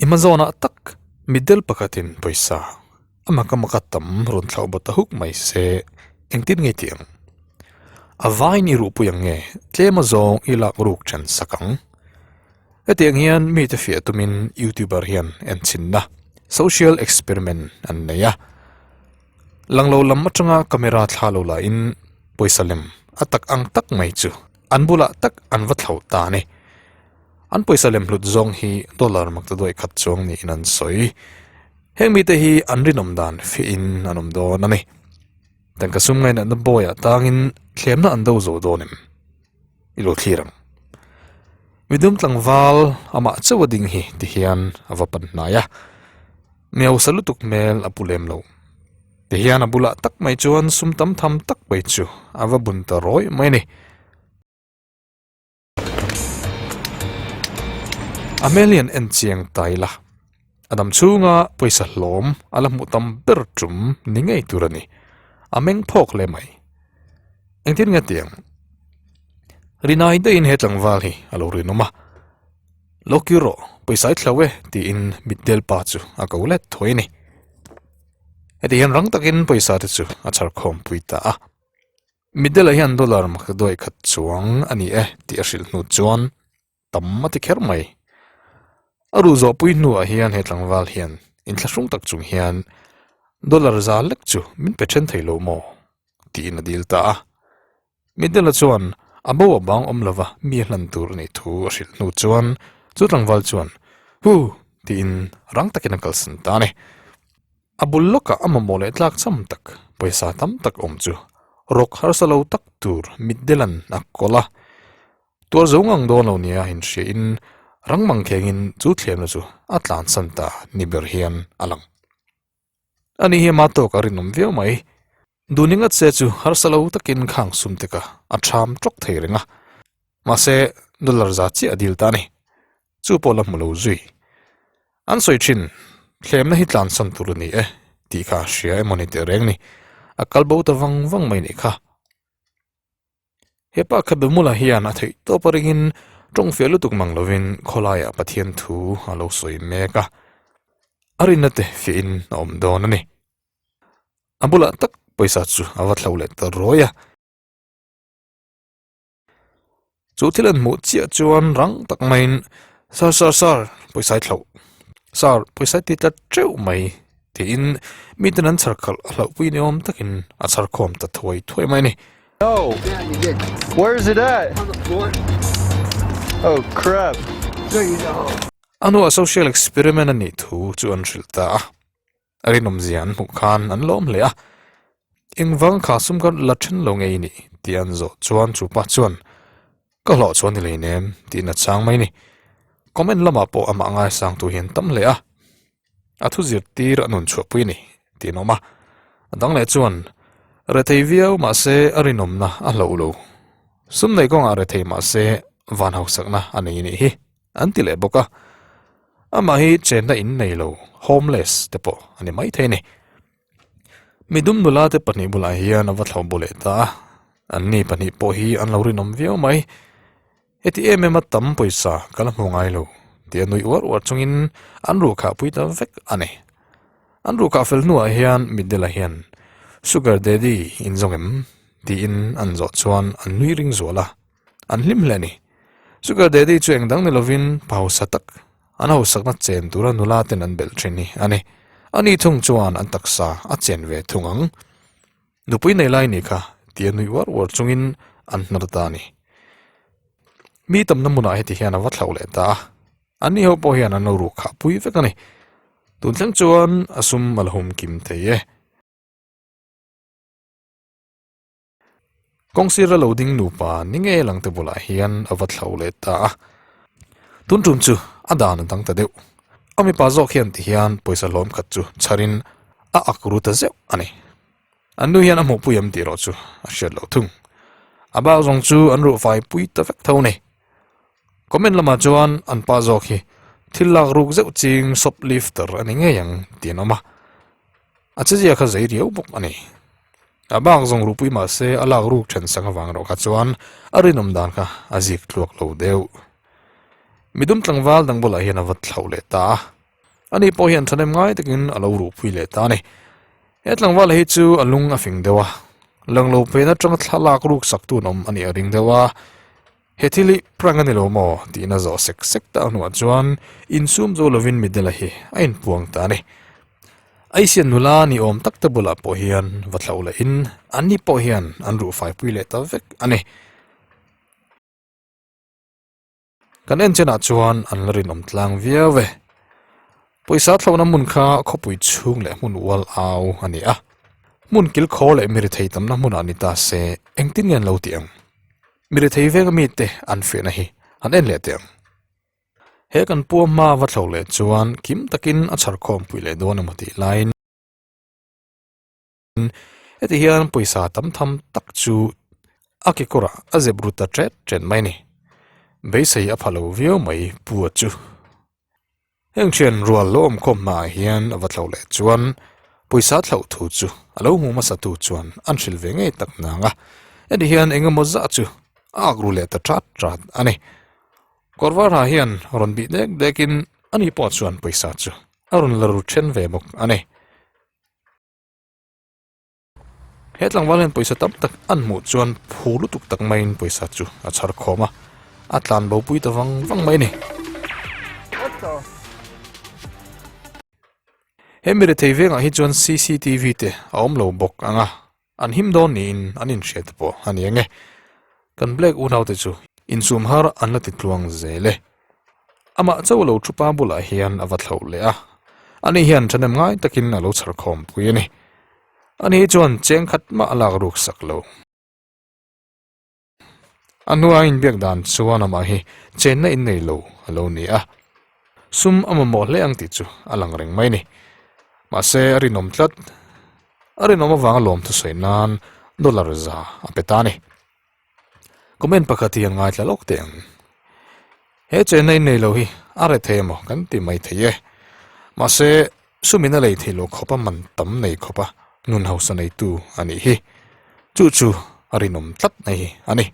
I hma zawnah tak mitdel pakhatin pawisa a maka maka tam rawn thlauh bawt ta huk mai se engtin nge tih ang? A vain i ruhpui ang nge tlem a zawng i lak ruk then sak ang? Hetiang hian mite fiah tumin youtuber hian enchinna, social experiment, an nei a. Langlo lam atanga camera thla lo lahin pawisa lem a tak ang tak mai chu an bulah tak an va thlauh ta a ni. An pawisa lem hlut zawng hi dollar maktaduai khat chuang niin an sawi. Heng mite hi an rinawm dan fiahin an awm dawn a ni. Tangka sum ngainatna bawiah tangin thlemna an do zo dawn em? I lo thlir ang. Midum tlangval amah chauh a ding hi ti hian a va pan hnai a. Mi hausa lutuk hmel a pu lem lo. Ti hian a bulah tak mai chuan sum tam tham tak mai chu a va bun ta rawih mai a ni. A hmel hian en chiang ta ila, a dam chhunga pawisa hlawm a la hmuh tam ber tum ni ngei tur a ni. A meng phawk hle mai. Engtin nge tiang? Rinai daihin he tlangval hi a lo rinawm a. Lo kir rawh, pawisa i thlo e tiin mitdel pa chu a ko let thuai a ni. Heti hian rang takin pawisa te chu a chhar khawmpui ta a. Mitdela hian dollar maktaduai khat chuang a ni e tih a hrilh hnu chuan tam a ti kher mai. A ruh zawhpui hnuah hian he tlangval hian inthlahrung tak chung hian dollar za lek chu min pe then thei lo maw tiin a dil ta a. Mitdela chuan a bo a bang awm lova mi a hlan tur a nih thu a hrilh hnu chuan chu tlangval chuan hu tiin rang takin a kalsan ta a ni. A bul lawkah a mamawh leh tlak cham tak, pawisa tam tak awm chu rawk harsa lo tak tur mitdelan a kawl a. Tuar zo ngang dawn lo nia inhriain rang mang khengin chu thlemna chu a tlansan ta ni ber hian a lang. Ani hi ama tawk a rinawm viau mai. Duhning at se chu harsa lo takin khang sum te kha a ṭham ṭawk thei reng a. Mahse, dollar za chiah a dil ta a ni. Chu pawh la hmu lo zui. An sawi thin, thlemna hi tlansan tur a ni e tih kha hria emaw ni teh reng ni. A kal bo ta vang vang mai nih kha. Hepa kha Bemula hian a theih tawp a ringin tawng fiah lutuk mang lovin khawlaiah Pathian thu a lo sawi mek a. A rinna te fiahin a awm dawn a ni. A bulah tak pawisa chu a va thlo leh ta ruai a. Chu thil an hmuh chiah chuan rang tak maiin Sir sir sir pawisa i thlauh sir pawisa i ti tlat teuh mai tiin miten an chhar khalh a hlauhpui ni awm takin a chhar khawm ta thuai thuai mai a ni. No! Where is it at? On the floor. Oh crap. There you go. A hnuah social experiment a nih thu chu an hrilh ta a. A rinawmzia an hmuh khan an lawm hle a, Engvang kha sum ka la then lo ngei ni tih an zawh chuan chu pa chuan Ka hlawh chuan i lei nem tiin a chang mai ni. Comment lamah pawh amah ngaisang tu hian tam hle a, a thu zirtir a nun chhuahpui a ni tih an awm a. A dang leh chuan Rethei viau mahse a rinawmna a hlauh lo, sum neih kawngah rethei mahse van hausakna a nei nih hi. An ti leh bawk a, amah hi chenna in nei lo, homeless, te pawh a ni maithei a ni. Midum nula te pahnih bulah hian a va thlauh bu leh ta a, anni pahnih pawh hi an lo rinawm viau mai. Heti em em a tam pawisa ka la hmu ngai lo tih a nui uar uar chungin an ruh khah pui ta vek a ni. An ruh khah fel hnuah hian Middle-a hian Sugar Daddy in zawng em? tiin an zawh chuan an nui ring zual a. An hlim hle a ni. Sugar Daddy chu eng dang ni lovin pa hausa tak, an hausakna chen tura nula ten an belh thin hi a ni. Ani thung chuan an taksa a chen ve thung ang. Nupui nei lai ni kha tia nui uar uar chungin an hnar ta a ni. Mi tamna hmunah heti hian a va thlauh leh ta a. Anni ho pawh hian an lo ruh khah pui vek a ni. Tun thleng chuan a sum a la hum kim thei e. Kawng sira lo ding nupa ni ngei lang te bulah hian a va thlo leh ta a, tun tum chu a dan a dang ta deuh. A mipa zawk hian ti hian pawisa hlawm khat chu chharin a ak ru ta zeuh a ni. An nu hian a hmuhpui em tih erawh chu a hriat loh thung. A bak zawng chu an ruh fai pui ta vek tho a ni. Comment lamah chuan an pa zawk hi thil lak ruk zeuh ching shoplifter a ni ngei ang tih an awm a. A chezia kha zei riau bawk a ni. A bak zawng rupui mah se a lak ruk then sang avang erawh kha chuan a rinawm dan kha a zik tluak lo deuh. Midum tlangval dang bulah hian a va thlauh leh ta a. Ani pawh hian thahnem ngai takin a lo ruhpui leh ta a ni. He tlangval hi chu a lung a fing deuh a, lang lo phen atanga thlalak ruk sak tun awm a nih a ring deuh a. He thil hi prank a ni lo maw tiin a zawh sek sek ta hnuah chuan insum zo lovin Midela hi a inpuang ta a ni. Aisian nula ni awm tak te bulah pawh hian va thlauh lehin anni pawh hian an ruhfaipui leh ta vek a ni. Kan en chenah chuan an la rinawm tlang viau e. Pawisa thlauhna hmun kha khawpui chhung leh hmun ual au a ni a. Hmun kilkhaw leh mirethei tamna hmunah ni ta se engtin nge an lo tih ang? Mirethei venga mite an fiahna hi an en leh teh ang. He kan pua hma va thlo leh chuan kim takin a chhar khawmpui leh dawn emaw tih laiin heti hian pawisa tam tham tak chu a kekawrah a zep ru ta ṭet ṭet mai a ni. Beisei a pha lo viau mai pua chu. Heng thian rual lo awm khawm hmaah hian a va thlo leh chuan pawisa thlauh thu chu a lo hmu hmasa tu chuan an hrilh ve ngei tak nang a, heti hian eng emaw zah chu a ak ru leh ta ṭat ṭat a ni. Kawr var ha hian rawn bih dek dekin ani pawh chuan pawisa chu a rawn la ru ṭhen ve bawk a ni. He tlangval hian pawisa tam tak an hmuh chuan phu lutuk tak maiin pawisa chu a chhar khawm a, a tlan bo pui ta vang vang mai a ni. He mi rethei vengah hi chuan cctv te a awm lo bawk ang a, an him dawn niin an inhriat pawh a ni ang e. Kan Black unaute chu insum har an la ti tluang zel e. Amah chauh lo thu pa bulah hian a va thlauh leh a, ani hian thahnem ngai takin a lo chhar khawm pui a ni. Ani chuan cheng khat mah a lak ruk sak lo. A hnua inbiak dan chuan amah hi chenna in nei lo a lo ni a, sum a mamawh hle ang tih chu a lang reng mai a ni. Mahse a rinawm tlat, a rinawm avanga lawm thusawi nan dollar za a pe ta a ni. Comment pakhat hi an ngaithla lawk teh ang. He chenna in nei lo hi a re thei emaw kan ti mai thei e. Mahse, sumin a lei thei lo khawpa man tam nei khawpa nun hausa neitu a nih hi. Chu chu a rinawm tlat mai hi a ni.